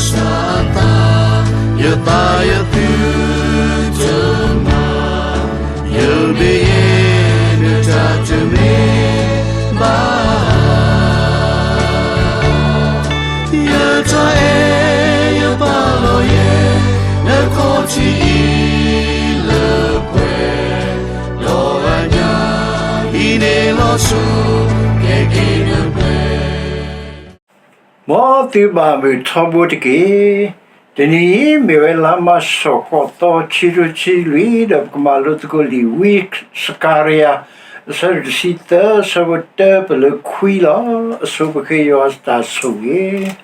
စၢ်အသး, ယသးယသုတမၤ, ယမ့ၢ်ယတၢ်တမ့ၢ်ဘၣ်, ယတၢ်အဲၣ်ယပာ်လီၤယဲ, နခီၣ်ထံးအံၤလၢပှဲၤ, ဒီးအညၣ်အံၤန့ၣ်လီၤစိၤ, ကဲက့ၤနပှဲၤ မ်သုဘၣ်မုာ်ထီဘိတက့ၢ်. တနံၤအံၤမ့ၢ်ဝဲလါမၢ်ၡး ဃိးသီ ခံကထိခံဆံလွံၢ် ဒီးပကမၤလိသကိးလံာ်ဝံစကၤရယၤ အဆၢဒိၣ်တဆံသၢ အဆၢဖိတၢပလၢခွံလီၤ. အဆိပဃ့ယွၤတၢ်ဆိၣ်ဂ့ၤ.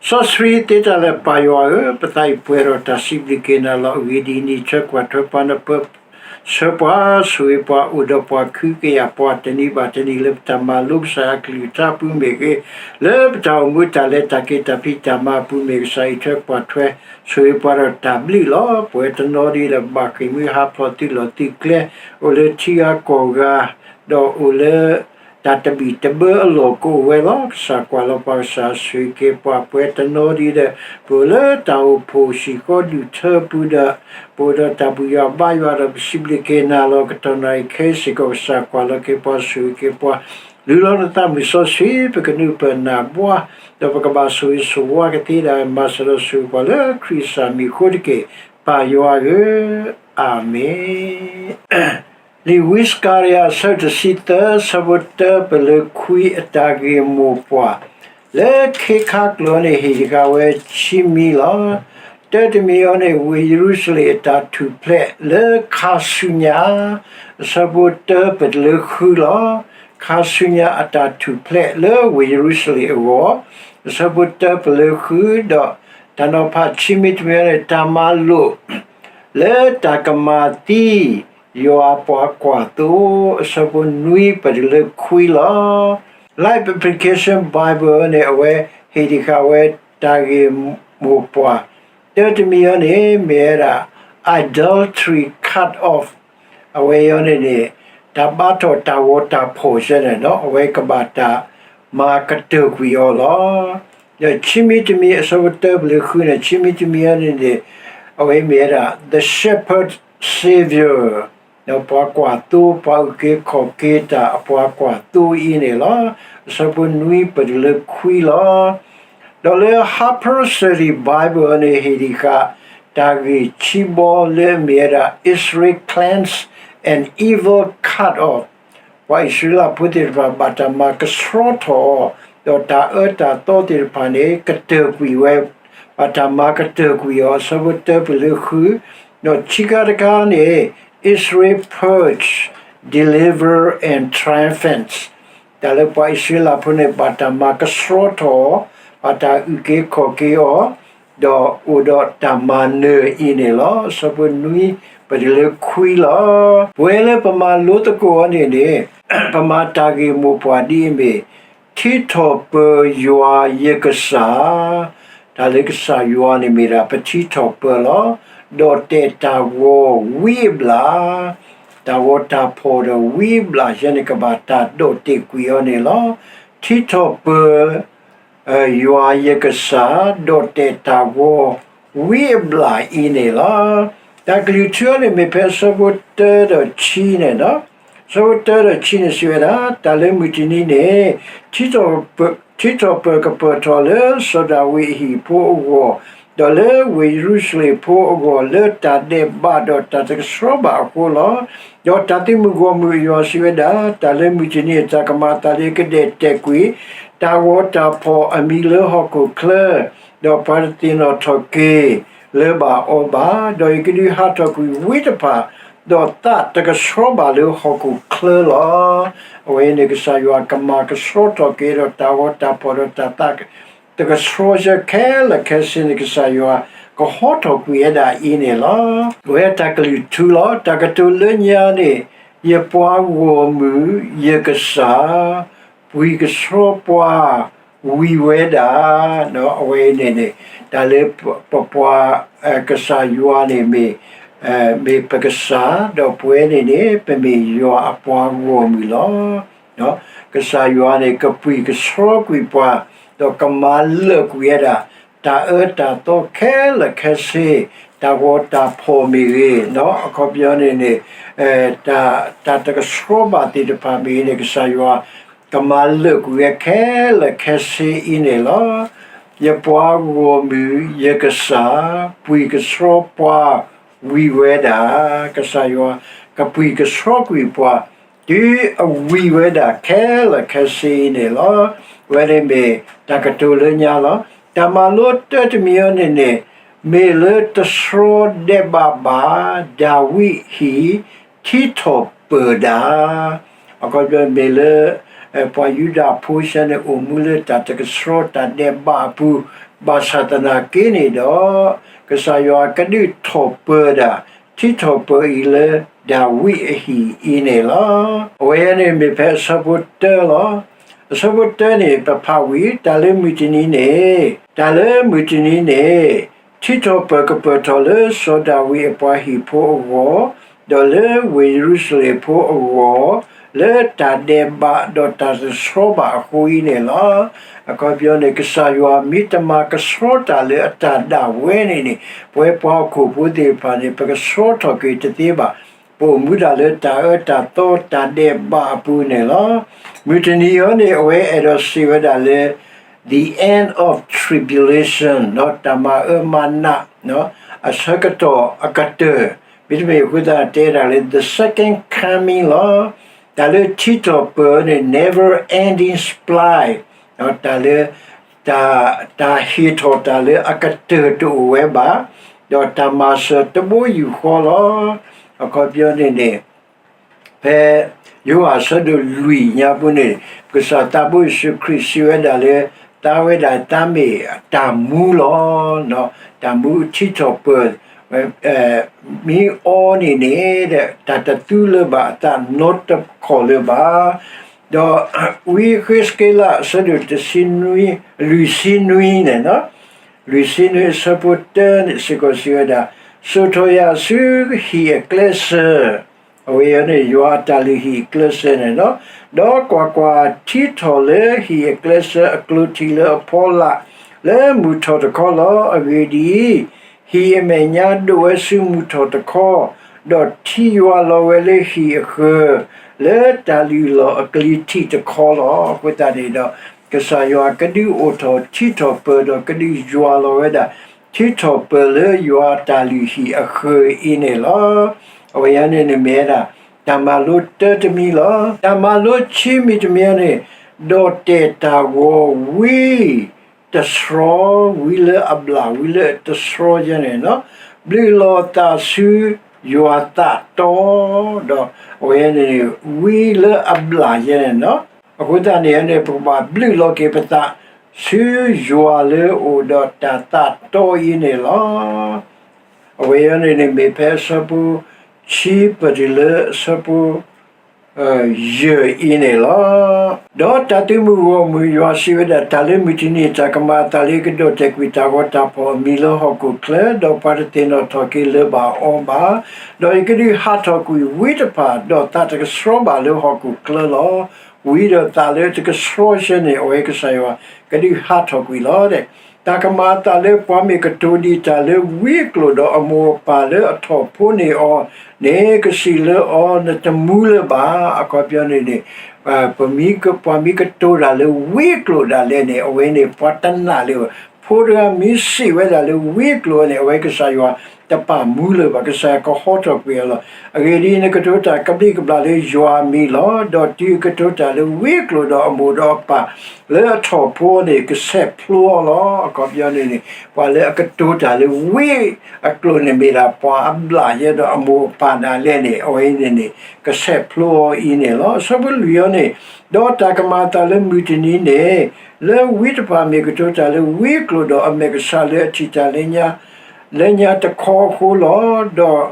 စီဆှံသ့တၢ်လၢပၢ်ယွၤဧၢ, ပသးအံၤပှဲၤဒီးတၢ်စံးဘျုးက့ၤနၤလီၤ. အဂ့ၢ်ဒ်အံၤ, နအံးထွဲကွၢ်ထွဲပှၤ, နပၢဆှၢပှၤ, ဆိၣ်ဂ့ၤပှၤ, အိၣ်ဒီးပှၤ, ခုကယာ်ပှၤ တနံၤဘၣ်တနံၤ လၢပတၢ်မၤလိကစၢ်ယွၤအကလုၢ်ကထါအပူၤမ့ၢ်ဂ့ၤ, လၢပတၢ်အိၣ်မူတၢ်လဲၤတၢ်က့ၤတၢ်ဖံးတၢ်မၤအပူၤမ့ၢ်ဂ့ၤ, ကစၢ်အံးထွဲကွၢ်ထွဲ ဆိၣ်ဂ့ၤပှၤဒီးတၢ်ဘျုးလီၤ. ပဝဲတနီၤဒ်ဒီး ဘၣ်ဃ့ၢ်မှံဟးဖျိးသုးလီၢ်သုးကျဲ, အိၣ်လၢထံဂၤကီၢ်ဂၤ, ဒီးအိၣ်လၢ တၢ်တဘံၣ်တဘၢအလီၢ်ကအိၣ်ဝဲလီၤ. ကစၢ်ကွၢ်လီၤပှၤ, ကစၢ်ဆိၣ်ဂ့ၤက့ၤပှၤ, ပဝဲတနီၤဒ်ဒီး ပအိၣ်လၢတၢ်အိၣ်ဖှိၣ်ဟံၣ်ဃီဒူၣ်ထၢပူၤဒီး, ပအိၣ်ဒီးတၢ်ဘှံးယွၤဘါယွၤဒီး ပစံးဘျုးက့ၤနၤလီၤ. ကတီၢ်နၣ်ရံၣ်ခဲအံၤစ့ၢ်ကီး ကစၢ်ကွၢ်လီၤက့ၤပှၤ, ဆိၣ်ဂ့ၤက့ၤပှၤ, လုၢ်လီၤနသးမုၢ်စီဆှံ ပကနုာ်ပၢၢ်နၢ်ဘှါ, ဒီးပကဘၣ်ဆိၣ်ဂ့ၤဆိၣ်ဝါကသ့ဒီး မၤစၢၤဒီးဆိၣ်ဂ့ၤပှၤလၢခရံာ်ကစၢ်မံၤအဃိတက့ၢ်. ပၢ်ယွၤဧၢ, အၤမ့ၣ်. လံာ်ဝံစကၤရယၤ အဆၢဒိၣ်တဆံသၢ အဆၢဖိတၢပလၢခွံ အတၢ်ဂ့ၢ်မိၢ်ပှၢ်, လၢခ့ခါကျိာ်န့ၣ် ဟ့ၣ်တဃာ်ဝဲခံမံၤလီၤ. တၢတမံၤအံၤန့ၣ် ဝ့ၢ်ယရူၤၡလ့ၣ်အတၢ်ထူၣ်ဖျဲး လၢခါဆူညါ အဆၢဖိတၢပလၢဃုလီၤ. ခါဆူညါအတၢ်ထူၣ်ဖျဲးလၢဝ့ၢ်ယရူၤၡလ့ၣ်အဂီၢ်, အဆၢဖိတၢပလၢဃု, ဒီးတၢ်နီၤဖးခံမံၤတမံၤအံၤန့ၣ် တၢ်မၤလိာ် လၢတၢ်ကမၤသံ ယွၤပှၤကွၢ်သိ, အဆၢဖိနွံပတုၤလၢခွံလီၤ. Life Application Bible န့ၣ် အဝဲဟ့ၣ်တဃာ်ဝဲတၢ်ဂ့ၢ်မိၢ်ပှၢ်, တၢတမံၤအံၤန့ၣ် မ့ၢ်ဝဲဒၣ် adultery cut off, အဝဲအံၤန့ၣ်န့ၣ် တၢ်ဘါထီၣ်တၢ်ဂီၤတၢ်ဖီၣ်စဲန့ၣ်ဒီး အဝဲကဘၣ်တၢ်မၤကတၢၢ်ကွံာ်အီၤလီၤ. ဒီးခံမံၤတမံၤ အဆၢဖိတၢပလၢဃုန့ၣ် ခံမံၤတမံၤအံၤန့ၣ်န့ၣ် အဝဲမ့ၢ်ဝဲဒၣ် the shepherd savior, ဒီးပှၤကွၢ်သိ ပှၤအုၣ်က့ၤခီၣ်က့ၤတၢ်အပှၤကွၢ်သိအံၤန့ၣ်လီၤ. အဆၢဖိနွံပတုၤလၢခွံလီၤ. ဒီးလၢ Harper Study Bible န့ၣ် ဟ့ၣ်တဃာ် တၢ်ဂ့ၢ်ခံဘီလၢအမ့ၢ်ဝဲဒၣ် Israel cleansed and evil cut off, ပှၤအံၣ်စရ့လးဖိသ့ၣ်တဖၣ် ဘၣ်တၢ်မၤကဆှီထီၣ်အီၤ, ဒီးတၢ်အၢတၢ်သီသ့ၣ်တဖၣ်န့ၣ် ကတၢၢ်ကွံာ်ဝဲ, ဘၣ်တၢ်မၤကတၢၢ်ကွံာ်အီၤ အဆၢဖိတၢပလၢဃု, ဒီးခံခါတခါန့ၣ် Israel purge, deliver and triumphant, တၢ်လၢပှၤအံၣ်စရ့လးဖိန့ၣ် ဘၣ်တၢ်မၤကဆှီထီၣ်အီၤ, ဘၣ်တၢ်အုၣ်က့ၤခီၣ်က့ၤအီၤ, ဒီးအိၣ်ဒီးတၢ်မၤနၢၤအံၤန့ၣ်လီၤ. အဆၢဖိနွံပတုၤလၢခွံလီၤ. ပဝဲလၢပမၤလိသကိးအီၤန့ၣ်န့ၣ် ပမၤတၢ်ဂ့ၢ်မိၢ်ပှၢ်ဒ်အမ့ၢ် ထံထီၣ်ပၢၤယွၤယကစၢ်, တၢ်လၢကစၢ်ယွၤန့ၣ်မ့ၢ်ဒၣ်ပထံထီၣ်ပၢၤလီၤ. ဒီးတဲာ်တၢ်ဂီၤဝံအဘျၣ်, တၢ်ဂီၤတၢ်ဖီၣ်ဒီးဝံအဘျၣ်ယဲန့ၣ် ကဘၣ်တၢ်ဒီးတဲာ်ကွံာ်အီၤန့ၣ်လီၤ. ထံထီၣ်ပၢၤ ယွၤယကစၢ်, ဒီးတဲာ်တၢ်ဂီၤဝံအဘျၣ်အံၤန့ၣ်လီၤ. တၢ်ကလုၢ်ထူအံၤန့ၣ် မ့ၢ်ဖဲအဆၢဖိတၢဒီးခံန့ၣ်လီၤ. အဆၢဖိတၢဒီးခံန့ၣ်စံးဝဲဒၣ်, တၢ်လၢမုၢ်တနံၤန့ၣ် ထံထီၣ်ပၢၤ, ထံထီၣ်ပၢၤကပၢၤထီၣ်လၢစီၤဒၤဝံးအဟံၣ်ဖိအဂီၢ်, ဒီးလၢဝ့ၢ်ယရူၤၡလ့ၣ်ဖိအဂီၢ်, လၢတၢ်ဒဲးဘးဒီးတၢ်တကဆှီဘၣ်အဃိလီၤ. ဒီးတၢ်သုးမုၢ်ဂီၢ်မုၢ်အယွၤစံးဝဲဒၣ်, တၢ်လၢမုၢ်တနံၤအတၢ်ကမၤအသးလၢယကဒဲးတဲာ်ကွံာ် တၢ်ဂီၤတၢ်ဖီၣ်အမံၤလၢဟီၣ်ခိၣ်ချၢ, ဒီးပှၤတသ့ၣ်နီၣ်ထီၣ်က့ၤလၢၤဘၣ်အီၤဘၣ်, ဒီးယကဒုးဟးထီၣ်ကွံာ်ဝံတဖၣ်, ဒီးသးတကဆှီဘၣ်လၢဟီၣ်ခိၣ်ချၢလီၤ. အဝဲန့ၣ်ကစၢ်ယွၤကမၤကဆှီထီၣ်က့ၤဒီးတၢ်ဂီၤတၢ်ဖီၣ်ဒီးတၢ်သး တကဆှီဆၢခဲလၢာ်ခဲဆ့န့ၣ် ကစၢ်ယွၤကဟီထီၣ်ကွံာ်ဝဲဒၣ်အံၤန့ၣ်လီၤ. အဝဲတၢ်ကလုၢ်ထူလီၤ. တၢ်ကတိၤလၢညါန့ၣ်, ယပှၤဂီၢ်မုၢ်ယကစၢ်, ပှံၤကဆှီပှၤဝံၤဝဲဒၣ်, အဝဲအံၤန့ၣ်န့ၣ် တၢ်လၢပပှၤ ကစၢ်ယွၤန့ၣ်မ့ၢ် မ့ၢ်ပကစၢ်, ဒီးပဝဲန့ၣ်န့ၣ် ပမ့ၢ်ယွၤအပှၤဂီၢ်မုၢ်လီၤ. ကစၢ်ယွၤန့ၣ် ကပှံၤကဆှီကွံာ်ပှၤ, ဒီးကမၤလၢာ်ကွံာ်ဝဲဒၣ် တၢ်အၢတၢ်သီခဲလၢာ်ခဲဆ့, တၢ်ဂီၤတၢ်ဖီၣ်မ့ၢ်ဂ့ၤ, အခီပညီန့ၣ်န့ၣ် တၢ်တကဆှီဘၣ်သ့ၣ်တဖၣ်မ့ၢ်ဂ့ၤန့ၣ် ကစၢ်ယွၤကမၤလၢာ်ကွံာ်ဝဲခဲလၢာ်ခဲဆ့အံၤန့ၣ်လီၤ. ယပှၤဂီၢ်မုၢ်ယကစၢ်, ပှံၢ်ကဆှီပှၤဝံၤဝဲဒၣ်, ကစၢ်ယွၤကပှံၢ်ကဆှီကွံာ်ပှၤ တုၤအဝံၤဝဲဒၣ်ခဲလၢာ်ခဲဆ့အံၤန့ၣ်လီၤ. အဝဲန့ၣ်မ့ၢ်တၢ်ကတိၤလၢညါလီၤ. တၢ်မၤလိတၢတမံၤအံၤန့ၣ်န့ၣ် မ့ၢ်လၢတဆှီဒဲးဘးဘၣ် ဒၤဝံးဟံၣ် ထံထီၣ်ပၢၤဒၣ် အခီပညီမ့ၢ်လၢ ပှၤယူဒၤဖိဆဲန့ၣ် အိၣ်မူလၢတၢ်တကဆှီတၢ်ဒဲးဘးအပူၤ, ဘၣ်ဆၣ်သနာ်က့န့ၣ်ဒီး ကစၢ်ယွၤကဒုးထီၣ်ပၢၤဒၣ် ထံထီၣ်ပၢၤအံၤလၢ ဒၤဝံးအဟံၣ်အံၤန့ၣ်လီၤ. အဝဲန့ၣ်မ့ၢ်ဖဲအဆၢဖိတၢလီၤ. အဆၢဖိတၢန့ၣ် ပဖးဝံၤ တၢ်လၢမုၢ်တနံၤန့ၣ်, တၢ်လၢမုၢ်တနံၤန့ၣ် ထံထီၣ်ပၢၤကပၢၤထီၣ်လၢစီၤဒၤဝံးအပှၤဟံၣ်ဖိအဂီၢ်, ဒီးလၢဝ့ၢ်ယရူၤၡလ့ၣ်ဖိအဂီၢ်, လၢတၢ်ဒဲးဘးဒီးတၢ်တဆှီဘၣ်အဃိအံၤန့ၣ်လီၤ. အခီပညီန့ၣ် ကစၢ်ယွၤမ့ၢ်တမၤကဆှီတၢ်လၢအတၢ်ဒၣ်ဝဲန့ၣ်န့ၣ် ပဝဲပှၤဟီၣ်ခိၣ်ဖိသ့ၣ်တဖၣ်န့ၣ် ပကဆှီထီၣ်က့ၤတသ့ဘၣ်. ပအိၣ်မူဒၣ်လၢတၢ်အၢတၢ်သီတၢ်ဒဲးဘးအပူၤန့ၣ်လီၤ. မုၢ်တနံၤအံၤန့ၣ် အဝဲအဲၣ်ဒိးစံးဝဲဒၣ်လၢ the end of tribulation တၢ်မၤအၢမၤနး အဆၢကတီၢ်အကတၢၢ်, မ့တမ့ၢ်အဃိသတးတဲဒၣ်လၢ the second coming လီၤ. တၢ်လၢထံထီၣ်ပၢၤန့ၣ် never ending supply တၢ်လၢ တၢ် တၢ်ဟ့ၣ်ထီၣ်တၢ်လၢအကတၢၢ်တအိၣ်ဝဲဘၣ်, ဒီးတၢ်မၤစၢၤတဘိယူၢ်ဃီလီၤ. အခီပညီန့ၣ်န့ၣ် ဖဲယိၤဟၣ်အဆၢဒိၣ်လွံၢ်ညါပူၤန့ၣ် ကစၢ်သးဘိယ့ၣ်ၡူးခရံာ်စံးဝဲဒၣ်လၢ သါဝဲဒၣ်သးမ့ၢ်တၢ်မူလီၤ. တၢ်မူထံထီၣ်ပၢၤ မ့ၢ်အီၤန့ၣ်န့ၣ် တၢ်တသူလၢၤဘၣ်အသးနီတခီၣ်လၢၤဘၣ်. ဒီးဝံဃ့းစက့လးအဆၢဒိၣ်တဆံနွံ, လွံၢ်ဆံနွံန့ၣ်, လွံၢ်ဆံနွံအဆၢဖိတၢန့ၣ်စ့ၢ်ကီးစံးဝဲဒၣ်, စိာ်ထီၣ်ယၤဆူဟံၣ်အကျဲစၢၤ, အဝဲအံၤန့ၣ် ယွၤအတၢ်လုၢ်ဟံၣ်အကျဲစၢၤန့ၣ်လီၤ. ဒီးကွၢ်ကွၢ်, ထံထီၣ်လၢဟံၣ်အကျဲစၢၤအကျိၤထံးလၢအဖီလာ် လၢမုၢ်ထီၣ်တခီလီၤ. အဂ့ၢ်ဒ်အံၤ, ဟံၣ်အမဲာ်ညါဒိးဝဲဆူမုၢ်ထီၣ်တခီ, ဒီးထံယွၤလီၤဝဲလၢဟံၣ်အဃၢၤ, လၢတၢ်လုၢ်လီၢ်အကလံၤထံးတခီလီၤ. အဃိသတးန့ၣ်ဒီး ကစၢ်ယွၤကဒုးအိၣ်ထီၣ်ထံထီၣ်ပၢၤဒီးကဒုးယွၤလီၤဝဲဒၣ် ထံထီၣ်ပၢၤလၢယွၤအတၢ်လုၢ်ဟံၣ်အဃၢၤအံၤန့ၣ်လီၤ. အဝဲအံၤန့ၣ်န့ၣ်မ့ၢ်ဝဲဒၣ် တၢ်မၤလိတၢတမံၤလီၤ. တၢ်မၤလိခံမံၤတမံၤန့ၣ် ဒီးတဲာ်တၢ်ဂီၤဝံ တဆှီ ဝံလၢအဘျၣ် ဝံလၢအတဆှီယဲန့ၣ်လီၤ. ဘျုးလီၤသးဆူယွၤသးတီ, ဒီးအဝဲန့ၣ် ဝံလၢအဘျၣ်ယဲန့ၣ်လီၤ. အဃိသတးန့ၣ်န့ၣ် ပကဘၣ်ဘျုးလီၤက့ၤပသး ဆူယွၤလၢအအိၣ်ဒီးတၢ်သးတီအံၤန့ၣ်လီၤ. အဝဲအံၤန့ၣ်န့ၣ် မ့ၢ်ဖဲအဆၢဖိခံပတုၤလၢအဆၢဖိ ယဲၢ်အံၤန့ၣ်လီၤ. ဒီးတၢ်သုးမုၢ်ဂီၢ်မုၢ် ယွၤစံးဝဲဒၣ်, တၢ်လၢမုၢ်တနံၤ တၢ်ကမၤအသးလၢယကဒိးတဲာ်ကွံာ်တၢ်ဂီၤတၢ်ဖီၣ်အမံၤလၢဟီၣ်ခိၣ်ချၢ, ဒီးပှၤတသ့ၣ်နီၣ်ထီၣ်က့ၤလၢၤဘၣ်အီၤဘၣ်. ဒီးယကဒုးဟးထီၣ်ကွံာ်ဝံတဖၣ်, ဒီးသးတကဆှီဘၣ်လၢဟီၣ်ခိၣ်ချၢလီၤ. ဝံဒီးသးလၢတကဆှီဆၢန့ၣ် အဝဲကစၢ်ယွၤကဒုးဟးထီၣ်ကွံာ်လီၤ. တၢ်ကမၤအသးလၢပှၤမ့ၢ်ကတိၤဒံးတၢ်လၢဝံအကျိာ်ဒီးအမိၢ်အပၢ်လၢအထီၣ်ဖိန့ၢ်အီၤန့ၣ် ကစံးလၢအီၤ နတမူလၢၤဘၣ်. အခီပညီန့ၣ်န့ၣ် ပှၤမ့ၢ်ကတိၤတၢ်လၢဝံအကျိာ်ဒၣ်လဲာ်န့ၣ် အဝဲန့ၣ် ပှၤတနာ်လၢၤဘၣ်. ဖိတဂၤမ့ၢ်စံးဝဲဒၣ်လၢဝံအကျိာ်န့ၣ် အဝဲကစၢ်ယွၤတပာ်မူလၢၤဘၣ်, ကစၢ်ယွၤကဟီထီၣ်ကွံာ်အီၤလီၤ. အဂ့ၢ်ဒ်အံၤ, နကတိၤတၢ်ကဘျံးကဘျၣ်လၢယွၤအမံၤလီၤ. ဒီးတုၤအကတိၤတၢ်လၢဝံအကျိာ်ဒီးအမိၢ်ဒီးအပၢ်လၢအထီၣ်ဖိန့ၣ် ကဆဲးဖျိအီၤလီၤ. အခီပညီန့ၣ်န့ၣ် ပှၤလၢအကတိၤတၢ်လၢဝံအကျိာ်န့ၣ် မ့ၢ်ဒၣ်ပှၤအဘျၣ်ယဲဒီးအမိၢ်အပၢ်ဒၣ်လဲာ်န့ၣ် အဝဲန့ၣ်န့ၣ် ကဆဲးဖျိအီၤအံၤန့ၣ်လီၤ. အဆၢဖိလွံၢ်အံၤန့ၣ်, ဒီးတၢ်ကမၤအသးလၢမုၢ်တနံၤန့ၣ် လၢဝံတဖၣ်မ့ၢ်ကတိၤတၢ်လၢဝံအကျိာ်ဒီး အမဲာ်ကဆှးလၢအထံၣ်တၢ်လၢညါတခီအဃိလီၤ. ဒီး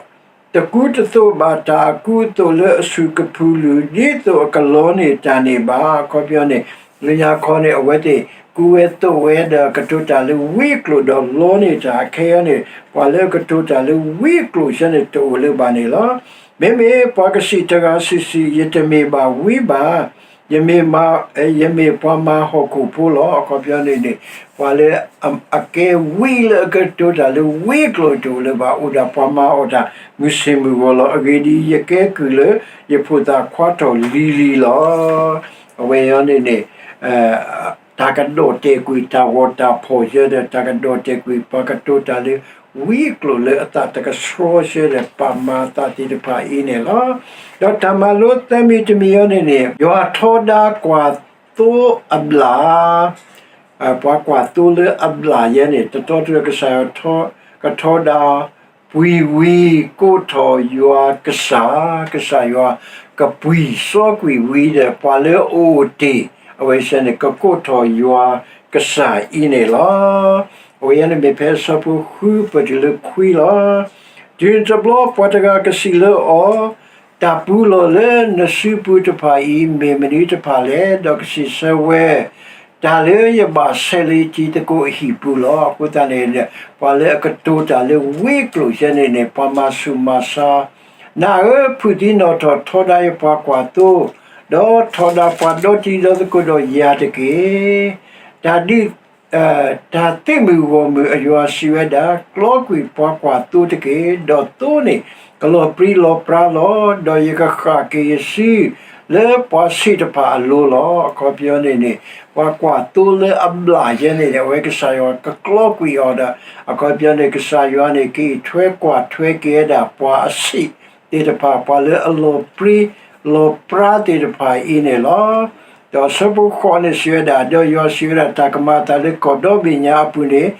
တကူတသိးဘၣ်တၢ်အကူအသိးလၢအဆူၣ်ကဖူးလုၢ် ဒ်သိးအကလီန့ၢ်တၢ်န့ၣ်ဘၣ်. အခီပညီန့ၣ် လၢညါခီန့ၣ် အဝဲသ့ၣ်ကူဝဲသိးဝဲဒီးကတိၤတၢ်လၢဝံအကျိာ်ဒီးလီန့ၢ်တၢ်အခဲအံၤန့ၣ် ပှၤလၢအကတိၤတၢ်လၢဝံအကျိာ်ဆၢန့ၣ် တအိၣ်လၢၤဘၣ်န့ၣ်လီၤ. မ့မ့ၢ်ပှၤကစံးတဂၤစုာ်စုာ် ယတမ့ၢ်ဘၣ်ဝံဘၣ်. ယမ့ၢ်မၤ, ယမ့ၢ်ပှၤမၤဟီၣ်ခိၣ်ဖိလီၤ. အခီပညီန့ၣ်န့ၣ် ပှၤလၢအကဲဝံလၢအကတိၤတၢ်လၢဝံကျိာ်တအိၣ်လၢၤဘၣ်, အိၣ်ဒၣ်ပှၤမၤအီၣ်တၢ်မုၢ်ဆ့ၣ်မုၢ်ဂီၤလီၤ. အဂ့ၢ်ဒ်အံၤ, ယကဲကုၢ်လၢယဖိသၣ်ခွါထီၣ်လံၤလံၤလီၤ. အဝဲအံၤန့ၣ်န့ၣ် တၢ်ကဒီၣ်တဲာ်ကွံာ် တၢ်ဂီၤတၢ်ဖီၣ်ယဲဒီး တၢ်ကဒီၣ်တဲာ်ကွံာ် ပှၤကတိၤတၢ်လၢဝံကျိာ်လၢအသးတကဆှီယဲဒီး ပာ်မၤအသးသ့ၣ်တဖၣ်အံၤန့ၣ်လီၤ. ဒီးတၢ်မၤလိသၢမံၤတမံၤအံၤန့ၣ်န့ၣ် ယွၤထီဒါကွၢ်သိအဘျၣ် ပှၤကွၢ်သိလၢအဘျၣ်ယဲန့ၣ် တတီတရၢ ကစၢ်ယွၤထီ, ကထီဒါ ပှံၤဝံၤ ကိးထီၣ်ယွၤကစၢ်, ကစၢ်ယွၤကပှံၤစီကွံာ်ဝံၤဒီး ပှၤလၢအအိၣ်တ့ၢ် အဝဲစဲန့ၣ် ကကိးထီၣ်ယွၤကစၢ်အံၤန့ၣ်လီၤ. အဝဲအံၤန့ၣ်မ့ၢ်ဖဲအဆၢဖိဃုပတုၤလၢခွံလီၤ. တုၤတဘျီပှၤတဂၤကစံးလၢအီၤ, တၢ်ပူၤလီၢ်လၢနစုပူၤတဖၣ်အံၤ မ့ၢ်မနုၤတဖၣ်လဲၣ်, ဒီးကစံးဆၢဝဲ, တၢ်လၢယဘၣ်ဆဲးလၢယတံၤသကိးအဟံၣ်ပူၤလီၤ. အဃိသတးန့ၣ် ပှၤလၢအကတိၤတၢ်လၢဝံကျိာ်ယဲန့ၣ်န့ၣ် ပှၤမၤဆူၣ်မၤဆါ, နၤဧၢ, ဖုၣ်သံနီၣ်ထီၣ်ထီဒါယပှၤကွၢ်သိ, ဒီးထီဒါပှၤဒီတံၤဒီသကိးဒီးယၤတက့ၢ်. တၢ်ဒုး တၢ်သးမုာ်ဂီၢ်မုာ်အယွၤစံးဝဲဒၣ်, ကျီကွံာ်ပှၤကွၢ်သိတက့ၢ်. ဒီးသိန့ၣ်ကလီၤပြံလီၤပြါလီၤ. ဒီးယကဃၣ်က့ၤယစုလၢပှၤဆံးတဖၣ်အလိၤလီၤ. အခီပညီန့ၣ်န့ၣ် ပှၤကွၢ်သိလၢအဘျၣ်ယဲန့ၣ်န့ၣ် အဝဲကစၢ်ယွၤကကျီကွံာ်အီၤဒီး အခီပညီန့ၣ် ကစၢ်ယွၤန့ၣ် ကအံးထွဲကွၢ်ထွဲက့ၤဝဲဒၣ်ပှၤအဆံးသ့ၣ်တဖၣ် ပှၤလၢအလီၤပြံလီၤပြါသ့ၣ်တဖၣ်အံၤန့ၣ်လီၤ. ဒီးဆၢဖိဃိးန့ၣ်စံးဝဲဒၣ်, ဒီးယွၤစံးဝဲဒၣ်, တၢ်ကမၤအသးလၢကီၢ်ဒီဘ့ၣ်ညါအပူၤန့ၣ်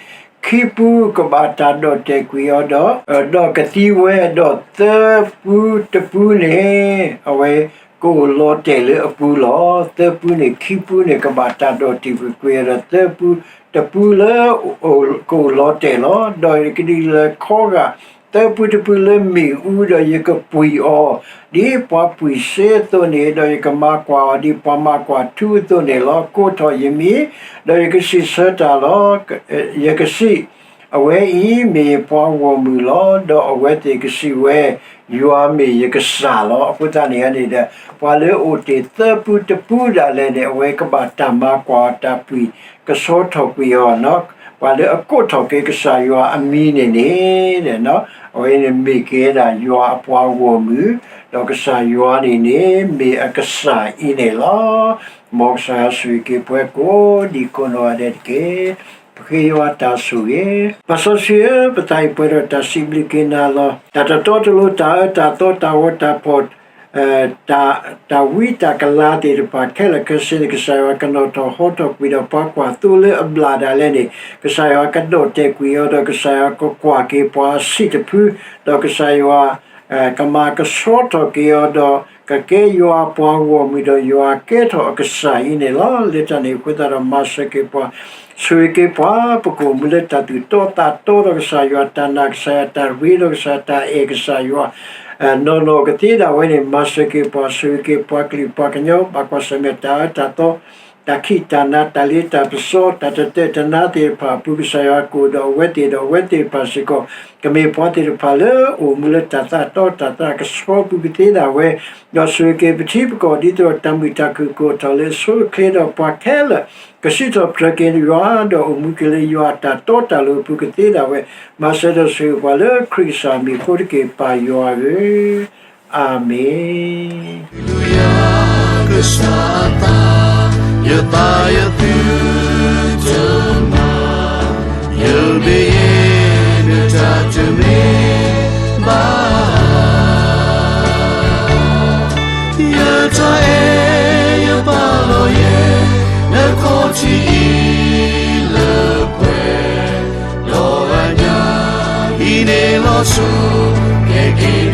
ခံပူကဘၣ်တၢ်ဒီၣ်တဲာ်ကွံာ်အီၤဒီး, ဒီးကသံဝဲ, ဒီးသၢပူတပူန့ၣ် အဝဲကအိၣ်လီၤတဲာ်လၢအပူၤလီၤ. သၢပူန့ၣ် ခံပူန့ၣ် ကဘၣ်တၢ်ဒီၣ်တဲာ်ကွံာ်အီၤဒီး သၢပူတပူလၢ ကအိၣ်လီၤတဲာ်လီၤ. ဒီးကဒုးလဲၤခီဂာ် သၢပူတပူလၢမ့ၣ်အူ, ဒီးယကပှံၤအီၤ ဒ်ပှၤပှံၤစ့အသိးန့ၣ်, ဒီးယကမၤကွၢ်အီၤ ဒ်ပှၤမၤကွၢ်ထူအသိးန့ၣ်လီၤ. ကိးထီၣ်ယမံၤ, ဒီးယကစံးဆၢတၢ်လီၤ. ယကစံး, အဝဲအံၤမ့ၢ်ယပှၤဂီၢ်မုၢ်လီၤ. ဒီးအဝဲသ့ၣ်ကစံးဝဲ, ယွၤမ့ၢ်ယကစၢ်လီၤ. အဃိသတးန့ၣ်န့ၣ်ဒီး ပှၤလၢအအိၣ်တ့ၢ်သၢပူတပူဒၣ်လဲာ်န့ၣ် အဝဲကဘၣ်တၢ်မၤကွၢ်အီၤ တၢ်ပှံၤကဆှီထီၣ်ကွံာ်အီၤ, ပှၤလၢအကိးထီၣ်က့ၤကစၢ်ယွၤအမံၤန့ၣ်န့ၣ် အဝဲန့ၣ်မ့ၢ်က့ၤဝဲဒၣ်ယွၤအပှၤဂီၢ်မုၢ်, ဒီးကစၢ်ယွၤန့ၣ်န့ၣ် မ့ၢ်အကစၢ်အံၤန့ၣ်လီၤ. မ်ကစၢ်ယွၤဆိၣ်ဂ့ၤက့ၤပှၤကိးဒံးကိးနီၢ်ဂၤဒဲးတက့ၢ်. ပဃ့ယွၤတၢ်ဆိၣ်ဂ့ၤ, ပၢ်စီဆှံဧၢ, ပသးအံၤပှဲၤဒီးတၢ်စံးဘျုးက့ၤနၤလီၤ. တၢ်တတီတလိၤ တၢ်အၢတၢ်သီ တၢ်ဂီၤတၢ်ဖီၣ် တၢ်ဝံတၢ်ကလၤသ့ၣ်တဖၣ်ခဲလၢာ်ခဲဆ့န့ၣ် ကစၢ်ယွၤကနီၣ်ထီၣ်ဟီထီၣ်ကွံာ်ဒီး ပှၤကွၢ်သိလၢအဘျၣ်ဒၣ်လဲာ်န့ၣ် ကစၢ်ယွၤကဒီၣ်တဲာ်ကွံာ်အီၤဒီး ကစၢ်ယွၤကကွၢ်က့ၤပှၤအဆံးတဖု, ဒီးကစၢ်ယွၤ ကမၤကဆှီထီၣ်က့ၤအီၤဒီး ကကဲယွၤအပှၤဂီၢ်မုၢ်ဒီး ယွၤကဲထီၣ်အကစၢ်အံၤန့ၣ်လီၤ. လၢတၢ်န့ၣ်အဃိသတးဒီး မၤစၢၤက့ၤပှၤ, ဆိၣ်ဂ့ၤက့ၤပှၤ, ပကအိၣ်မူလၢတၢ်သူၣ်တီသးတီဒီးကစၢ်ယွၤ, တၢ်နာ်ကစၢ်ယွၤ, တၢ်ရ့ဒီးကစၢ်ယွၤ, တၢ်အဲၣ်ကစၢ်ယွၤ နီၢ်နီၢ်ကသ့ဒၣ်ဝဲန့ၣ် မၤစၢၤက့ၤပှၤ, ဆိၣ်ဂ့ၤက့ၤပှၤကလုာ်ပှၤကညီ ဘၣ်ကွၢ်ဆၢၣ်မဲာ်တၢ်အၢတၢ်သီ, တၢ်ခံးတၢ်နၤ, တၢ်လ့တၢ်ပစီ, တၢ်တတၢၢ်တနါသ့ၣ်တဖၣ်အပူၤ ကစၢ်ယွၤကအိၣ်ဒီးအဝဲသ့ၣ်ဒီး အဝဲသ့ၣ်တဖၣ်စ့ၢ်ကီး ကမ့ၢ်ပှၤသ့ၣ်တဖၣ်လၢအအိၣ်မူလၢတၢ်သးတီတၢ်သးကဆှီပူၤကသ့ဒၣ်ဝဲ, ဒီးဆိၣ်ဂ့ၤက့ၤပထံပကီၢ် ဒ်သိးဒီးတၢ်မုာ်တၢ်ခုၣ်ကအိၣ်ထီၣ်လၢအဆိအချ့ဒီး ပှၤခဲလၢာ် ကစံးထီၣ်ပတြၢၤက့ၤယွၤ ဒီးအိၣ်မူက့ၤလၢယွၤအတၢ်တီတၢ်လိၤအပူၤကသ့ဒၣ်ဝဲ, မၤစၢၤဒီးဆိၣ်ဂ့ၤပှၤလၢခရံာ်ကစၢ်မံၤအဃိတက့ၢ် ပၢ်ယွၤဧၢ, အၤမ့ၣ်. ယသးယသုတမၤ, ယဘၣ်ယဲ နတၢ်တမ့ၢ်ဘၣ်. ယတၢ်အဲၣ်ယပာ်လီၤယဲ နခီၣ်ထံးအံၤလၢပှဲၤဒီးအညၣ်, ဟံးန့ၢ်လီၤဆိ ကဲက့ၤ